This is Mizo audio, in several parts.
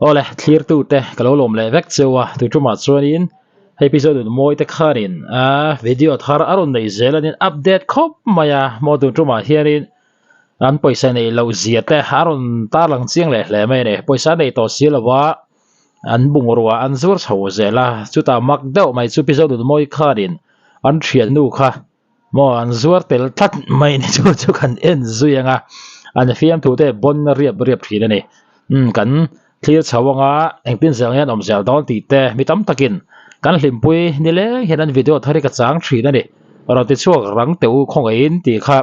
Awle thlir tute ka lo lawm leh vek cheu a tui tumah chuanin hei pi zawh mawi te khanin a video thar a rawn nei zel anin update khawp mai a maw tun tumah hianin an pawisa neih loh zia te a rawn tarlang chiang leh hle mai a ni pawisa a nei tawh si lo a an bungrua an zuar chho zel a chutah mak deuh mai chu pi zawh mawi khanin an thiannu kha Maw an zuar tel tlat mai ni chu chu kan en zui ang a, an fiamthu te bawn riap riap thin a ni. Umm kan thlir chho ang a, engtin zel nge an awm zel dawn tih te mi tam takin kan hlimpui nileng hian an video thar hi ka chang thin a ni. Rawn ti chhuak rang teh u khawngaihin tih kha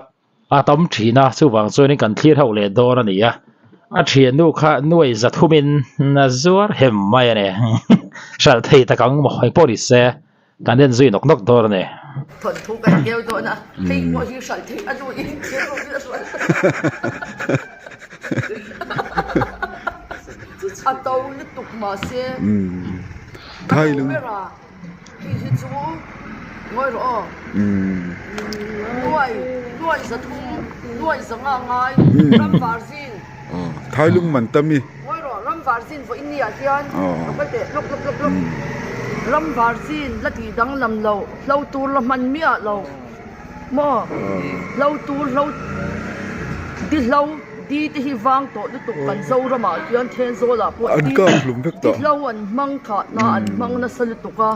a tam thin a, chuvang chuanin kan thlir ho leh dawn a ni a. A thiannu kha nuai za thumin a zuar hem mai a ni. Hralh thei tak ang maw engpawh ni se. Kan en zui nawk nawk dawn a ni. Thawnthu kan keu dawn a, hei pawh hi hralh theih a duhin thil rawh hi a hralh a to lutuk mahse a to ber a, hei hi chu ngawi rawh aw, nuai nuai zathum nuai zanga ngai ram var zing. Thailung man ta mi. Ngawi rawh, ram var zin vawiin ni ah hian lo kal teh lawk lawk lawk lawk. Ram var zin la tih danglam lo, hlo tur la hman miah lo maw? Hlo tur hlo di hlo di te hi vang tawh lutuk kan Zoramah hian Thenzawl ah pawh di di hlo an hmang thah na an hmang nasa lutuk a,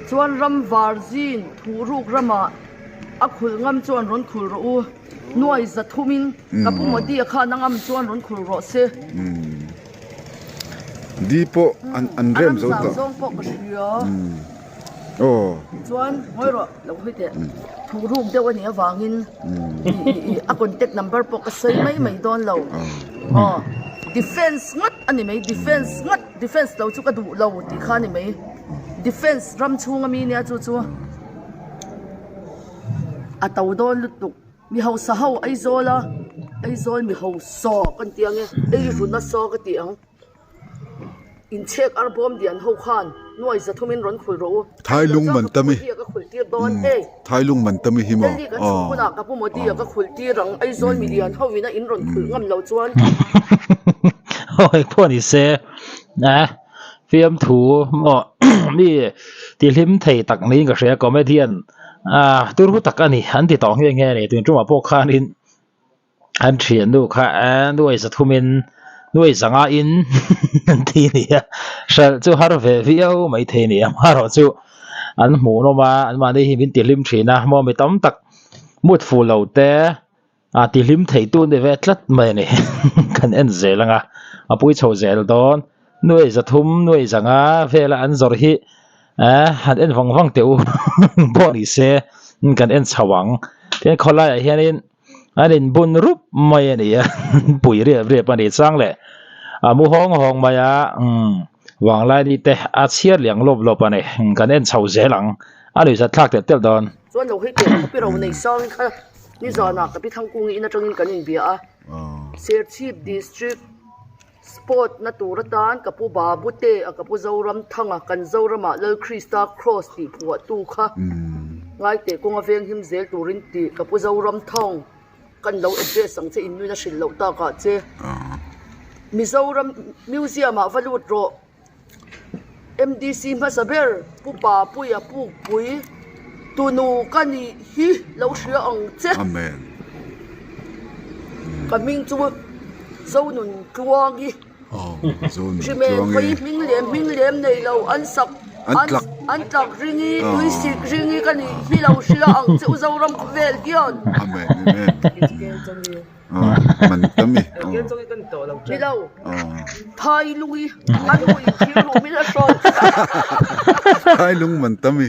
chuan ram var zin thuhruk ramah a khulh ngam chuan rawn khulh rawh u. Nuai za thumin ka pu Modi a khan a ngam chuan rawn khul rawh se. Di pawh an an rem zo ta. A ram zau zawng pawh ka hria. Aw. Chuan ngawi rawh lo hawi teh. Thuh ruk deuh a nih avangin a contact number pawh ka sawi mai mai dawn lo. Aw defence ngawt a ni mai defence ngawt defence lo chu ka duh lo tih kha a ni mai. Defence ram chhung ami nia chu chu. A to dawn lutuk mi hausa ho Aizawl a Aizawl mi hausa kan tih ang e ei run a saw ka tih ang inchhek ar bawm lian ho khan nuai za thum in rawn khul rawh u Thailung man ta mi ka khul tir dawn hei Thailung man ta mi hi maw Delhi kan chhuk hunah ka pu Modi a ka khul tir ang Aizawl mi lian ho in a in rawn khul ngam lo chuan Awi pawh ni se eh fiamthu maw mi tihlim thei tak niin ka hria comedian Ah turu tak a ni an ti tawh nghe nghe a ni tun tumah pawh khanin an thiannu kha eh nuai zathumin nuai zanga in an ti a ni a hralh chu har ve viau mai thei a ni a amaherawhchu an hmuh nawm a anmahni hi min tihlim thin a maw mi tam tak mut fuh lo te. A ti hlim thei tu ni ve tlat mai a ni kan en zel ang a a pui chho zel dawn nuai zathum nuai zanga vela an zawrh hi eh han en vang vang teh u pawh ni se kan en chho ang tin khawlaiah hianin an inbun rup mai a ni a pui riap riap a ni chang leh a mu hawng hawng mai a umm vanglai ni te a chhiar liang lawp lawp a ni kan en chho zel ang a nuihzat thlak telh telh dawn. Chuan lo hei teh ka pi ro nei sang kha. Nizanah ka pi Thangkungi in atangin kan inbia a, Serchhip District Sport na tur atan ka pu Babute a ka pu Zoramthanga kan Zoramah Lal Krista Cross tih phuahtu kha ngaiteh kawnga venghim zel turin tih ka pu Zoramthang kan lo address ang che in nuin a hrilh loh takah che Mizoram Museum ah va lut rawh. MDC hmasa ber Pu Papuia Pukpui tunu ka nih hi lo hria ang che. Amen. Ka hming chu Zonun Tluangi. Oh, Zonun Hrimen Tluangi. Khawi hming lem hming lem nei lo an sak An tlak. an tlak ringi tuisik ringi ka nih hi lo hria ang che u Zoram khawvel hian. Amen. Amen. Man ta mi. Ni lo. Thai lungi a nu in thir rum in a hrawk. Thai lung man ta mi.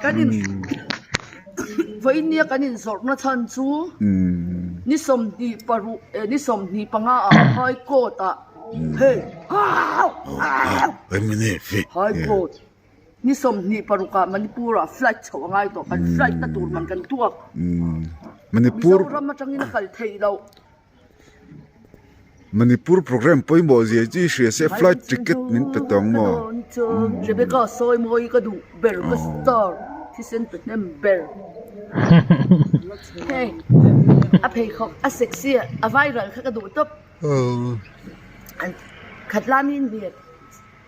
Kan in vawiin nia kan in zawrhna chhan chu ni 26 eh ni 25 ah High Court ah hei High Court Ni 26 ah Manipur ah flight chhoh a ngai tawh, kan flight na tur man kan tuak. Manipur Mizoram atangin a kal theih loh. Manipur program pawimawh zia chu i hria se flight ticket min pe tawng maw? Rebecca sawi mawi ka duh ber ka star thisen pe hnem ber. Hei a pheikhawk a sexy a viral kha ka duh tawp. An khat laiin mi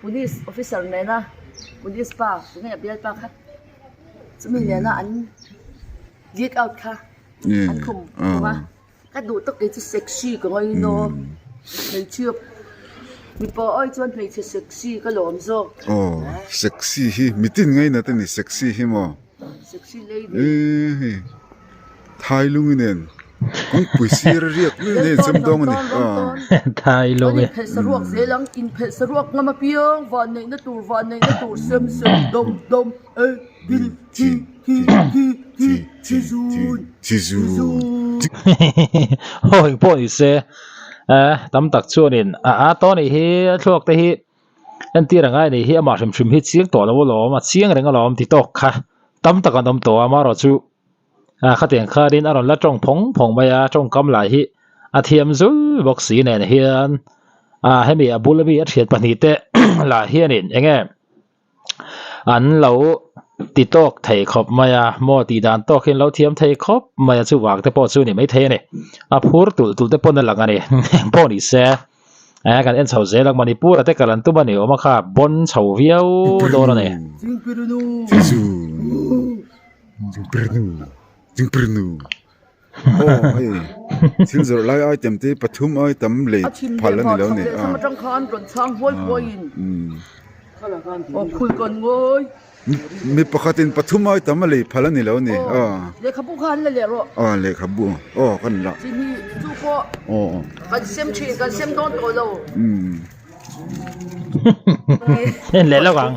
police officer nena police pa tunge a bialpa kha chumi nena an leak out kha an khum khum a ka duh tawk kei chu sexy ka ngaina a hmeichhia mipa ai chuan hmeichhe sexy ka lawm zawk. Aw sexy hi mitin ngaina te ni sexy hi maw. Sexy lady. Ehe. Thailungi nen kawngpui sir a riak mai nei an sem dawng a ni. Thailungi. An inphelh saruak zel ang, inphelh saruak ngam apiang vanneihna tur vanneihna tur sem sem dawm dawm e dil thi thi thi thi thi zun thi zun. Aw engpawh ni se tam tak chuanin a a tawh anih hi a thluak te hi entir ang a nih hi amah hrim hrim hi chiang tawh lo alawm a chiang reng alawm ti tawk kha tam tak an awm tawh a amaherawhchu Ah khatiang khanin a rawn la tawng phawng phawng mai a, tawngkam lai hi a thiam zul bawk si nen hian ah hemi a bula mi a thian pahnih te lah hianin eng nge an lo ti tawk thei khawp mai a, maw tih dan tawk hian lo thiam thei khawp mai a chuvang te pawh chu a ni maithei a ni, a phur tulh tulh te pawn a lang a ni engpawh ni se eh kan en chho zel ang Manipur a te kal an tum a ni awm a kha bawn chho viau dawn a ni. Jingpirnu Jingpirnu aw hei thil zawrh lai item te pathum ai tam lei phal a ni lo ni a mi pakhatin pathum ai tam a lei phal a ni lo ni a a lehkhabu aw kan la aw umm. En leh lawk ang.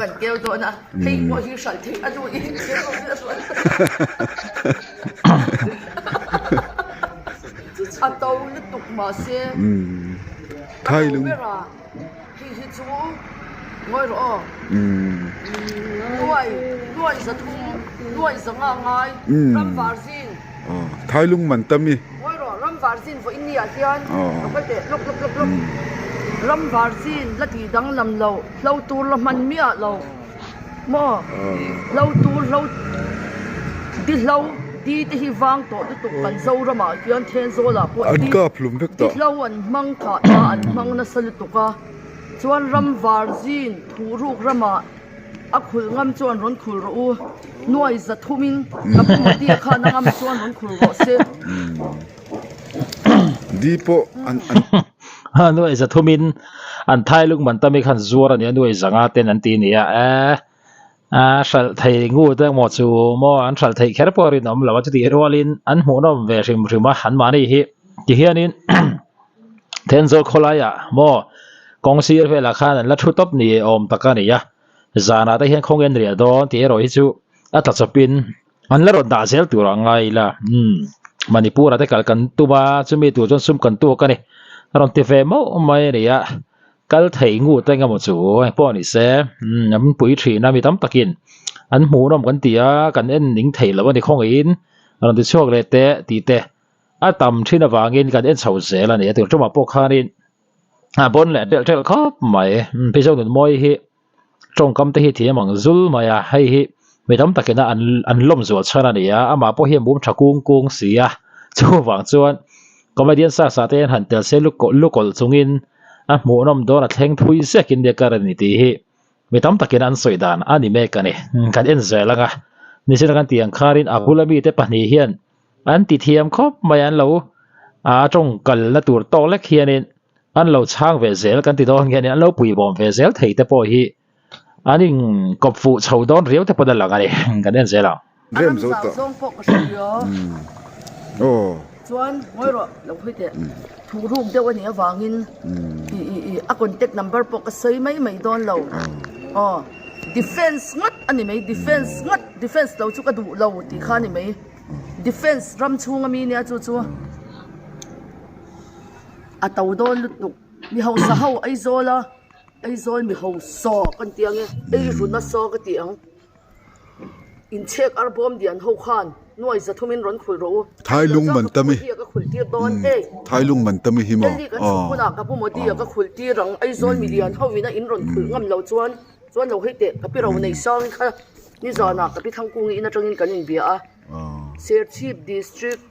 Thailung Thailung man tam i. Ram var zin la tih danglam lo, hlo tur la hman miah lo maw? Hlo tur hlo di hlo di te hi vang tawh lutuk kan Zoramah hian Thenzawlah pawh di di hlo an hmang thah ta an hmang nasa lutuk a, chuan ram var zin thuhruk ramah A khulh ngam chuan rawn khulh rawh u. Nuai za thumin ka pu Modi-a khan a ngam chuan rawn khulh rawh se. Di pawh an an. Nuai za thumin an thai lung man tami khan zuar a nia nuai za nga ten an ti a nia e. A hralh thei ngu te emaw chu maw an hralh theih kher pawh rinawm lo a chutih rualin an hmuhnawm ve hrim hrim a anmahni hi tihianin Thenzawl khawlaiah maw kawng sir velah khan an la thu tawp ni awm tak a ni a, zanah te hian khawnge an riah dawn tih erawh hi chu a tla chawpin an la rawn dah zel tur ang ngai ila umm Manipur ah te kal kan tum a chumi tur chuan sum kan tuak a ni a rawn ti ve mauh mai a ni a, kal thei ngut eng emaw chu engpawh ni se umm an pui thin a mi tam takin an hmuhnawm kan ti a kan en ning thei lo a ni khawngaihin a rawn ti chhuak leh teh tih te. A tam thin avangin kan en chho zel a ni a tih tumah pawh khanin a bawn leh ṭelh ṭelh khawp mai. Pheichho nun mawi hi tawngkam te hi thiam ang zul mai a, hei hi mi tam takin a an an lawm zual chhan a ni a, amah pawh hi a mum tha kung kung si a, chuvang chuan comedian sa sa te hian han tel se lu kawlh chungin a hmuhnawm dawn a thleng thui ziakin nia ka rawn tih hi. Mi tam takin an sawi dan a ni mek a ni. Kan en zel ang a, nichina kan tih ang kharin a bula mite pahnih hian an ti thiam khawp mai an lo a tawngkalna tur tawk lek hianin an lo chhang ve zel kan ti dawn nge ni an lo puibawm ve zel thei te pawh hi an inkawp fuh chho dawn riau te pawn a lang a ni kan en zel ang. A ram zau zawng pawh ka hria. Chuan ngawi rawh lo hawi teh. Thuh ruk deuh a nih avangin i i i a contact number pawh ka sawi mai mai dawn lo. Aw defence ngawt a ni mai defence ngawt defence lo chu ka duh lo tih kha a ni mai. Defence ram chhung ami nia chu chu a to dawn lutuk. Mi hausa ho Aizawl a Aizawl mi hausa kan tih ang e Eiruna saw ka tih ang. Inchhek ar bawm dian ho khan nuai zathumin rawn khulh rawh u. Thailung man tam i. Ka khulh tir dawn hei. Thailung man tam i hi maw. Delhi kan chhuk hunah ka pu Modi a ka khulh tir ang. Aizawl milian ho ina in rawn khulh ngam lo chuan chuan lo hei teh ka pi ro nei sang kha nizanah ka pi Thangkungi in atangin kan inbia a. Serchhip District.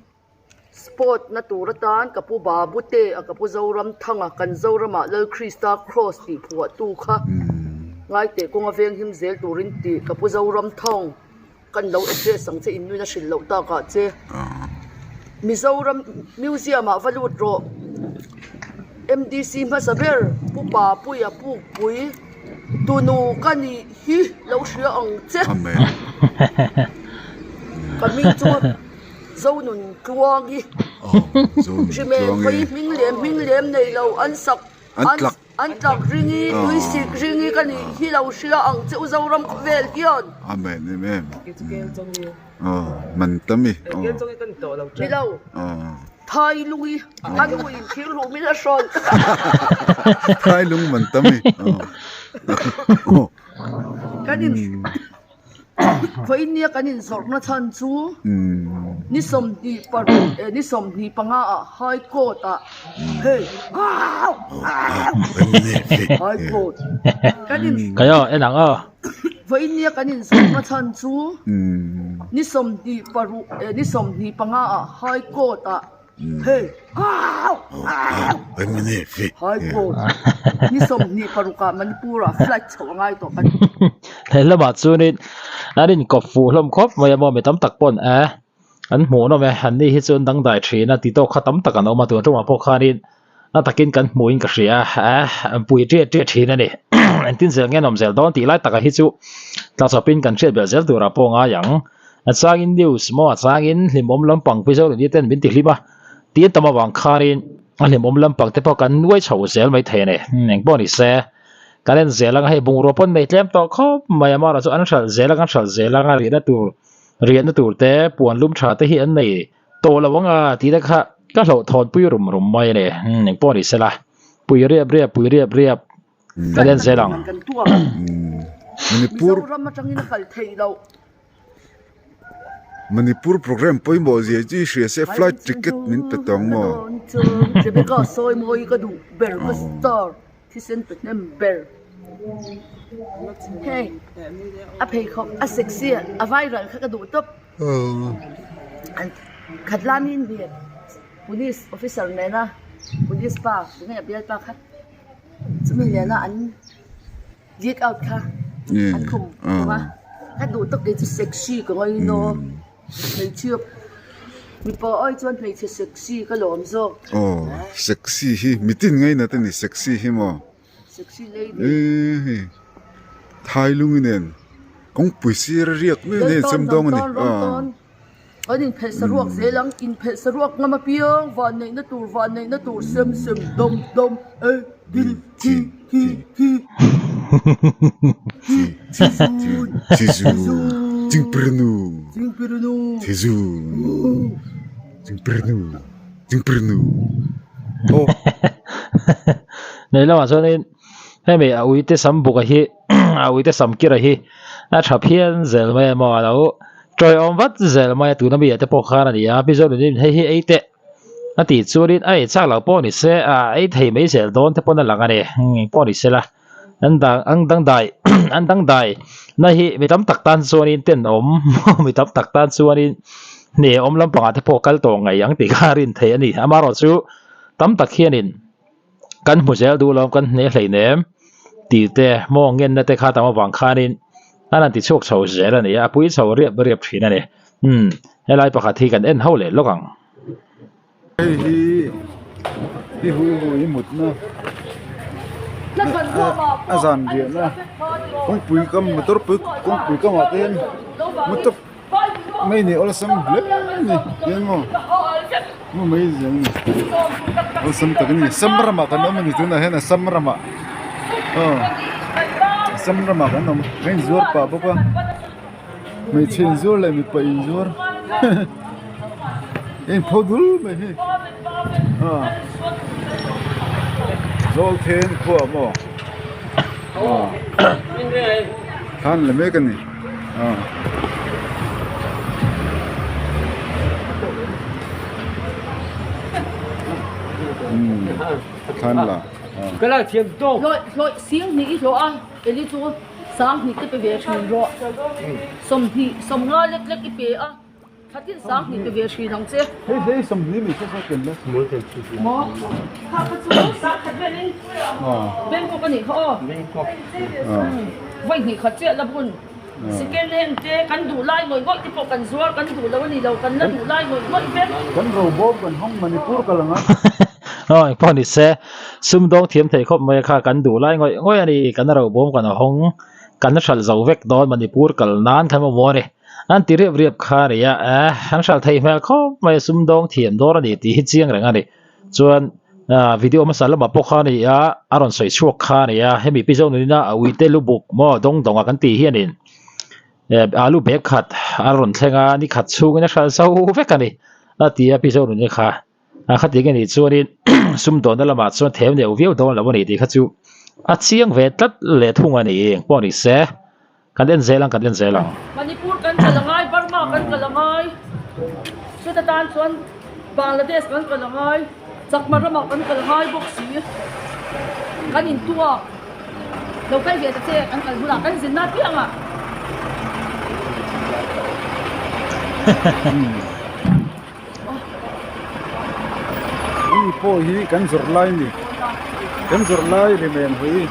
Sport na tur atan ka pu Babute a ka pu Zoramthanga kan Zoramah Lal Krista Kraws tih phuahtu kha ngaiteh kawnga venghim zel turin tih ka pu Zoramthang kan lo address ang che in nuin a hrilh loh takah che Mizoram Museum ah va lut rawh MDC hmasa ber Pu Papuia Pukpui tunu ka nih hi lo hria ang che ka hming chu Zonun Tluangi Hrimen Khawi hming lem hming lem nei lo an sak an tlak ringi tuisik ringi ka nih hi lo hria ang che u Zoram khawvel hian. Amen em em man tam i Ni lo Thai lungi a nu in thir luh min a hrawn. Thai lung man tam i Kan in Vawinia kan inzawrhna chhan chu ni 25 eh ni 25 ah High Court ah hei High Court kan in Kaio en ang aw. Vawinia kan inzawrhna chhan chu ni 26 eh ni 25 ah High Court ah Hei High Court ni 26 ah Manipur ah flight chhoh a ngai tawh kan He lamah chuanin an inkawp fuh hlawm khawp mai a maw mi tam tak pawn e an hmuh nawm e an ni hi chu an dangdai thin a ti tawk kha tam tak an awm a tun tumah pawh khanin a takin kan hmuhin ka hria a an pui ṭiat ṭiat thin a ni engtin zel nge an awm zel dawn tih lai takah hi chu tlachawpin kan hriat belh zel turah pawh a ngai ang. A changin news maw a changin hlimawm lampang pi zo ni ten min ti hlim a tin tam avang khanin a hlimawm lampang te pawh kan nuai chho zel mai thei a ni eng pawh ni se kan en zel anga hei bungrua pawn nei tlem tawh khawp mai a amaherawhchu an hralh zel a kan hralh zel anga riahna tur riahna tur te puan lum tha te hi an nei tawh lo anga tih te kha ka hlauhthawn pui rum rum mai a ni eng pawh ni sela pui riap riap pui riap riap. Kan en zel ang. Manipur Mizoram atangin a kal theih loh. Manipur program pawimawh zia chu i hria se flight ticket min pe tawng maw? Rebecca sawi mawi ka duh ber ka star thisen pe hnem ber. Hei a pheikhawk a sexy a viral kha ka duh tawp. Khatla mi in police officer nena police pa tunge a bialpa kha. Chumi liana an leak out kha an khum khum a ka duh tak kei chu sexy ka ngaih no hmeichhia mipa ai chuan hmeichhe sexy ka lawm zawk aw sexy hi mitin ngaina te ni sexy hi maw sexy lady ee hei thai lung nen kawngpui sir a riak mai nen sem dawng a ni aw. Kan inphelh saruak zel ang, inphelh saruak ngam apiang vanneihna tur vanneihna tur sem sem dam dam e dil thi thi thi thi thi zun thi zun chingpirnu chingpirnu thi zun chingpirnu chingpirnu aw Nei lamah chuanin hemi a uite sam buka hi a uite sam kira hi a tha phian zel mai a maw a lo Tawiawm vat zel mai a tuna mi ah te pawh khan a ni a, Mizo nunin hei hi ei teh a tih chuanin a ei chak lo pawh ni se a ei thei mai zel dawn te pawn a lang a ni, eng pawh ni se la an dang an dangdai an dangdai na hi mi tam tak tan chuanin tenawm mi tam tak tan chuanin hne awm lampangah te pawh kal tawh ngaih ang tih kha a rin theih a ni, amaherawhchu tam tak hianin. Kan hmu zel duh lo kan hne hlei nem tih te maw ngenna te kha tam avang khanin an han ti chhuak chho zel a ni a, a pui chho riap riap thin a ni. Umm helai pakhat hi kan en ho leh lawk ang. Hei hi hi hu hu i mutna a zan riahna kawngpui kam motor pui kawngpui kamah te hian motor Mai ni awlsam hle a ni tiang maw mu mai zel a ni awlsam tak a ni Assam ramah kan awm a ni tunah hian Assam ramah aw Assam ramah kan awm a inzuar pah bawk a hmeichhe inzuar leh mipa inzuar a inpho dul mai hi aw Zawlthen khua maw aw thlan la mek a ni. Hlawih 20 i hlawh a, Eli chu 20 te pe ve thin rawh. 20 sawmnga lek lek i pe a. Thlatin 2000 pe ve hrin ang che. Hei hei 20 mi sa sa ken la. Maw? Kha kha chu 50,000 velin Bangkok a nih kha aw. Vawi hnih khat chiah la bun. Second hand te kan duh lai ngawih ngawih te pawh kan zuar kan duh lo a ni lo kan la duh lai ngawih ngawih vek. Kan robawm kan hawng Manipur kal ang a. Aw engpawh ni se sumdawng thiam thei khawp mai kha kan duh lai ngawih ngawih a ni kan robawm kan hawng kan hralh zo vek dawn Manipur kal nan khan maw a ni. An ti riap riap kha a ni a, eh an hralh theih hmel khawp mai a sumdawng thiam dawr a ni tih hi chiang reng a ni. Chuan ah video hmasa lamah pawh kha a ni a, a rawn sawi chhuak kha a ni a, hemi pi zawk nunina a uite lubuk maw dawng dawng a kan tih hianin eh alu bag khat a rawn thleng a, ni khat chhungin a hralh zo vek a ni a ti a pi zawk nunina kha. A khati nge nih chuanin sumdawnna lamah chuan them neuh viau dawn lo a ni tih kha chu a chiang ve tlat leh thung a ni engpawh ni se kan en zel ang kan en zel ang. Manipur kan kal a ngai, Burma kan kal a ngai, chuta tan chuan Bangladesh kan kal a ngai, Chakma ramah kan kal a ngai bawk si, kan intuak lo kal ve ta che kan kal bulah kan zinna piangah. Hemi pawh hi kan zawrh lai a ni kan zawrh lai rimen hawi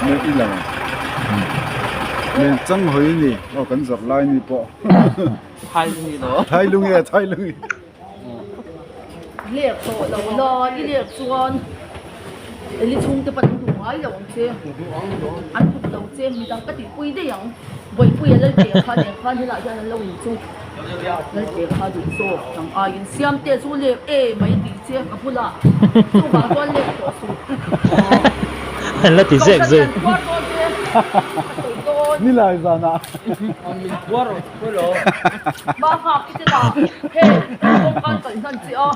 nen i lang men chang hawi a ni aw kan zawrh lai ni pawh thai lungi a thai lungi lek tawh lo la i lek chuan eli chhungte pawn an duh ngai lo ang che an duh lo che midang ka tihpui daih ang bawihpuia lalte kha nen khan helaiah hian an lo inchung. Lalte kha duh zawk ang aiin Siamte chu lek e mai tih che ka bulah chuvang chuan lek tawh suh. An la ti zek zek. Kohhran an phuar dawn che ka sawi dawn. Ni lai zanah. Min phuar rawh phuar rawh. Mah nghak i te dah hei kawngkan kalh hnan che a.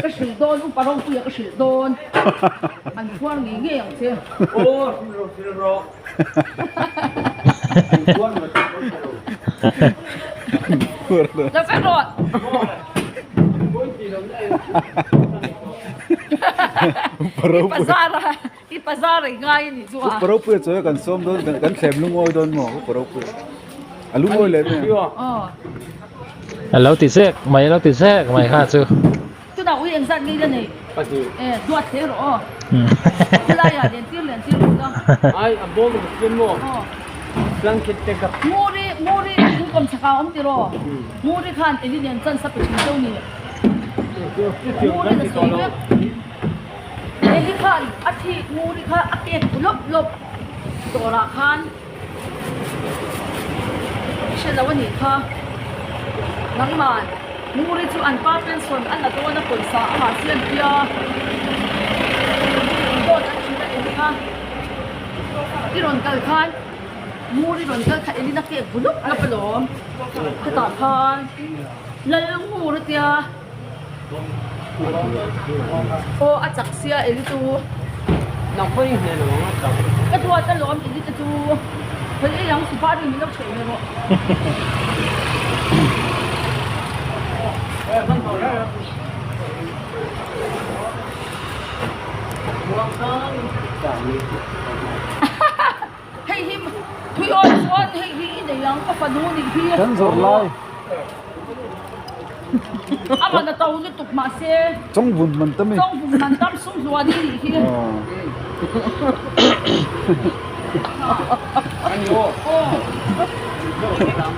Ka hrilh dawn upa ropuia ka hrilh dawn an phuar ngei ngei ang che. Aw hrilh rawh hrilh rawh. Upa ropuia chawi kan sawm dawn kan thlem lungawi dawn maw upa ropuia a lungawi leh mai ang. A lo ti zek mai a lo ti zek mai kha chu. Chutah ui engzat nge ila nei? E, duat hle rawh aw. Khulaiah lentir lentir lut a. Ai, a bawm ka hria maw? Blanket te ka. Nguri, Nguri in kawm chhakah a awm tiraw? Nguri khan Eli nen chance a pe thin cheu ni. Nguri na sawi vek. Eli khan a thik Nguri kha a kek bu lawp lawp dawrah khan. I hre lo a nih kha. Nangman, Nguri chu an pa pension a la dawn a pawisa a mah siam tia dawt an hrilh a eng kha. I rawn kal khan Nguri rawn kal kha Elina kek bu lawp lawp alawm. Khatah khan Lal Ngur a tia Aw a chak sia Eli chu Ka duat alawm Eli te chu Khawi ei ang supari min lo chheh ve rawh. Hei hi thui awi chuan hei hi i nei ang ka fanu nih hi. Kan zawrh lai. A man a to lutuk mahse. Chawngvun man tam i. Chawngvun man tam sum hluan i nih hi. Aw.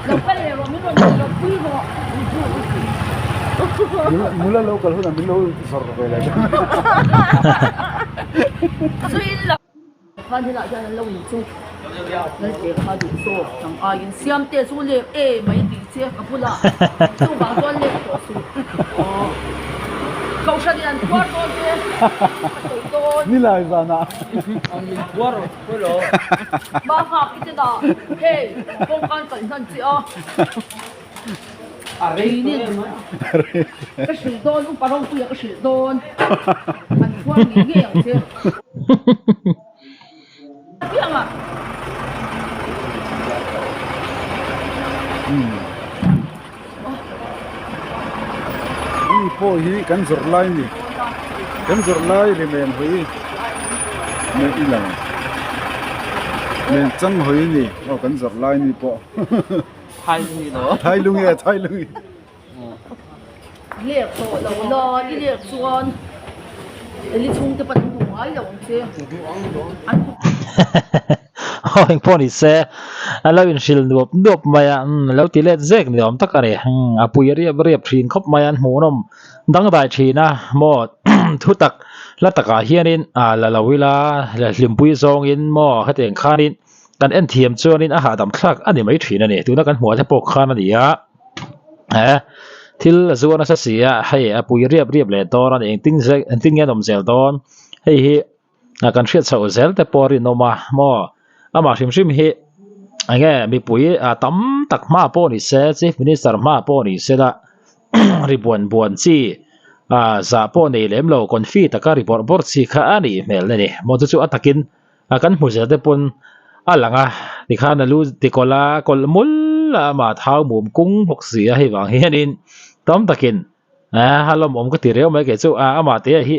Lo kal leh rawh min rawn tih loh pui rawh. Nula lo kal hunah min lo zawrh ve leh. Zui in la. Khan helaiah hian an lo in chu Lalte kha duh zawk ang aiin Siamte chu lek e mai tih che ka bulah chuvang chuan lek tawh suh Kohhran in an phuar dawn che ka sawi dawn. Ni lai zanah. Min phuar rawh phuar rawh. Mah nghak i te dah hei kawngkan kalh hnan che a. Ka hrilh dawn upa ropuia ka hrilh dawn an phuar ngei ngei ang che. Pianga. Hemi pawh hi kan zawrh lai a ni kan zawrh lai rimen hawi nen i lang. Nen chang hawi ni aw kan zawrh lai ni pawh Thailungi a Thailungi. Lek tawh lo la i lek chuan Eli chhungte pawn an duh ngai lo ang che. An Aw engpawh ni se a lo inhrilh nuap nuap mai a umm lo ti let zek ni awm tak a ni umm a pui riap riap thin khawp mai a an hmuhnawm dangdai thin a maw thutak hla takah hianin ah la lo ila hlimpui zawngin maw hetiang khanin kan en thiam chuanin a hahdam thlak a ni mai thin a ni tuna kan hmuh te pawh khan a ni a eh thil a zuar nasa si a hei a pui riap riap leh dawn a ni engtin zek engtin nge an awm zel dawn hei hi. a kan hriat chhoh zel te pawh a rinawm a maw amah hrim hrim hi eng nge mipui a tam tak hma pawh ni se chief minister hma pawh ni se la ri buan buan chi ah zah pawh nei lem lo confi taka ri bawrh bawrh chi kha a nih hmel a ni maw chu chu a takin a kan hmu zel te pawn a lang a tikhan a lu tikawlh a kawlh mul a amah thau mum kung bawk si a hei vang hianin tam takin a lawmawm ka ti reu mai kei chu a amah te hi.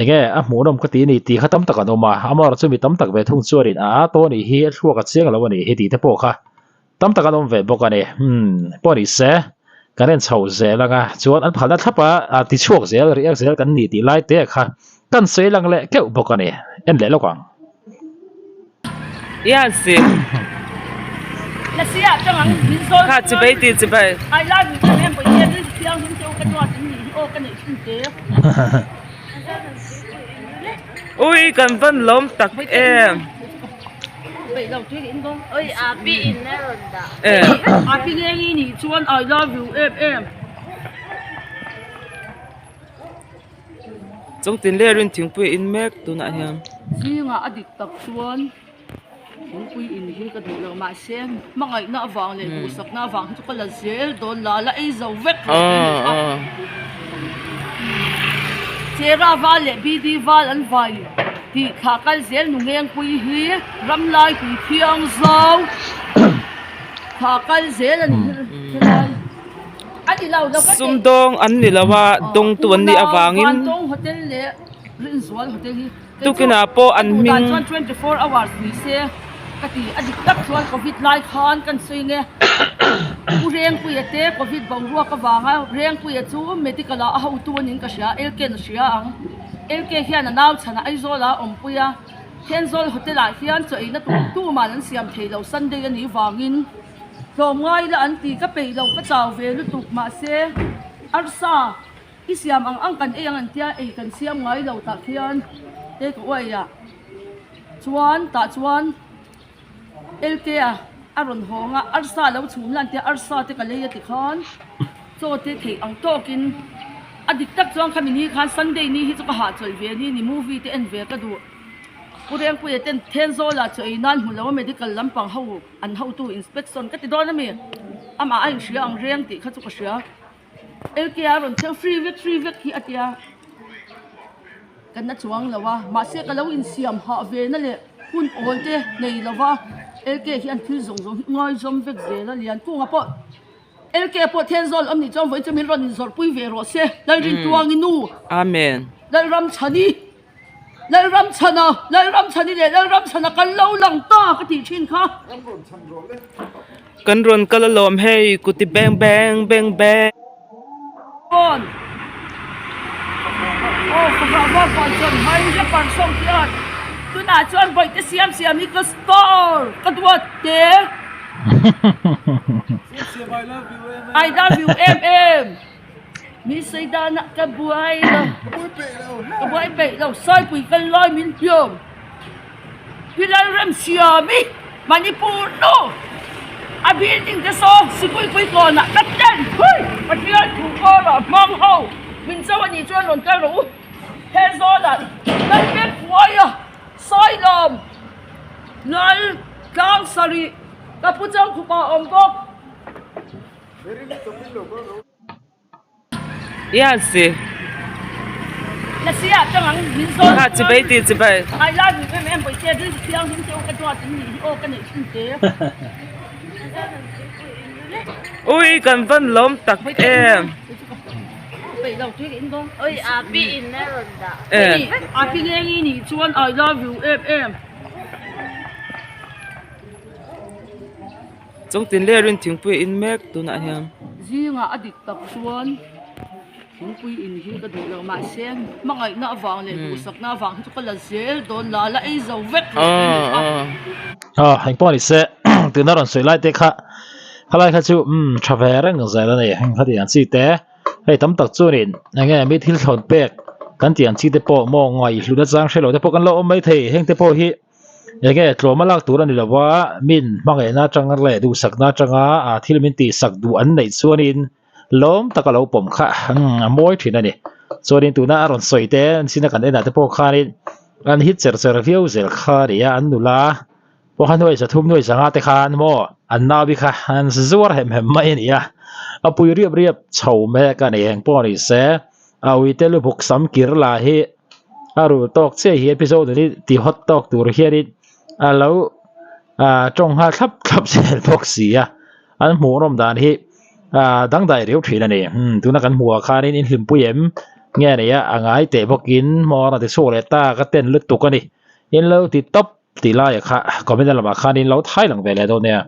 Enge a hmuhnawm ka ti a ni tih kha tam tak an awm a, amaherawh chu mi tam tak ve thung chuanin a a tawn ih hi a thluak a chiang lo a nih hi tih te pawh kha tam tak an awm ve bawk a ni. Umm pawh ni se kan en chho zel ang a, chuan an phalna thlap a a ti chhuak zel riak zel kan ni tih lai te kha kan sawi lang leh keuh bawk a ni, en leh lawk ang. Kha chibai ti chibai. Ui kan van lawm tak em. Chungtin leh rin thingpui a in mek tunah hian. Zingah a dik tak chuan thingpui in hi ka duh lo mahse hmangaihna avang leh duhsakna avang hi chu ka la zel dawn la la ei zo vek rawh ka ni a. Chera val leh BD val an vai tih thlah kal zel nu Ngengpui hi Ramlai tui thiang zau thlah kal zel a ni helai. Sumdawng an ni lo a, dawngtu an nih avangin tukinah pawh an hming Tlawmngai la an ti ka peih lo ka chau ve lutuk mahse arsa i siam ang ang kan ei ang an tia ei kan siam ngai lo tah khian take away ah chuan tah chuan LK a a rawn hawng a arsa lo chhum la an tia arsa te ka lei a ti khan chaw te theih ang tawkin a dik tak chuan khami ni khan Sunday ni hi chu ka hahchawlh ve ni ni movie te en ve ka duh Pu Rengpuia ten Thenzawl ah chaw ei nan hmu lo a medical lampang ho An hotu inspection ka ti dawn a mi? Amah a inhria ang reng tih kha chu ka hria. LK a rawn thleng free vek free vek hi a tia. Ka na chuang lo a, mahse ka lo insiam hah ve na leh hun awl te nei lo va, LK hian thil zawng zawng hi ngaizawm vek zel a, Liankunga pawh LK pawh Thenzawl awm nih chuan vawiin chu min rawn inzawrhpui ve rawh se, Lalrintuangi nu. Amen. Lalramchhani. Lalramchhana, Lalramchhani leh Lalramchhana kan lo lang ta ka tih thin kha. Kan rawn kal alawm hei kuti beng beng beng beng. Awn. Aw ka hah vak vak chuan hai hle par sawng hian tunah chuan bawihte siam siam hi ka star ka duat te. I love you em em. Mi sawi danah ka buai lo, ka buai peih lo, Saipui kal lai min hliam. Pi Lalremsiami, Manipur nu, a building te saw Sikuipui kawnah ka tent phui, Pathian thu kawrah hmang ho, min cho a nih chuan rawn kal rawh u. Hezawlah Lalbekhuaia, Sailawm, Lal Tlangsarih, ka pu Changkhupa awm bawk. Kha chibai ti chibai. Ui kan van lawm tak em. Chawngtin lerin thingpui a in mek tunah hian. Zingah a dik tak chuan thingpui in hi ka duh lo mahse hmangaihna avang leh duhsakna avang hi chu ka la zel dawn la la ei zo vek rawh ka ni a. Aw engpawh ni se tuna rawn sawi lai te kha khalai kha chu umm tha ve reng zel a ni heng khati ang chi te hei tam tak chuanin eng nge mi thil thlawn pek kan tih ang chi te pawh maw ngaihhlut nachang hre lo te pawh kan lo awm maithei heng te pawh hi. Enge tlawma lak tur a ni lo va, min hmangaihna atang leh duhsakna atanga thil min tihsak duh an neih chuanin lawm taka lo pawm kha a mawi thin a ni. Chuanin tuna a rawn sawi te an sina kan enah te pawh khanin an hit cher cher viau zel kha a ni a, an nula pawh kha nuai zathum nuai zanga te khan maw an nauvi kha an zuar hem hem mai a ni a, a pui riap riap chho mek a ni. Engpawh ni se a uite lubuk sam kir lah hi. A rul tawk chiah hi episode hi ti hot tawk tur hianin a lo ah tawng nghal thlap thlap zel bawk si a an hmuh nawm dan hi ah dangdai riau thin a ni umm tuna kan hmuh ah khanin in hlimpui em nge a nei a a ngai teh bawkin hmawr a ti chhuak leh ta ka ten lutuk a ni in lo ti tawp tih laiah kha comment lamah khanin lo thai lang ve leh dawn nia.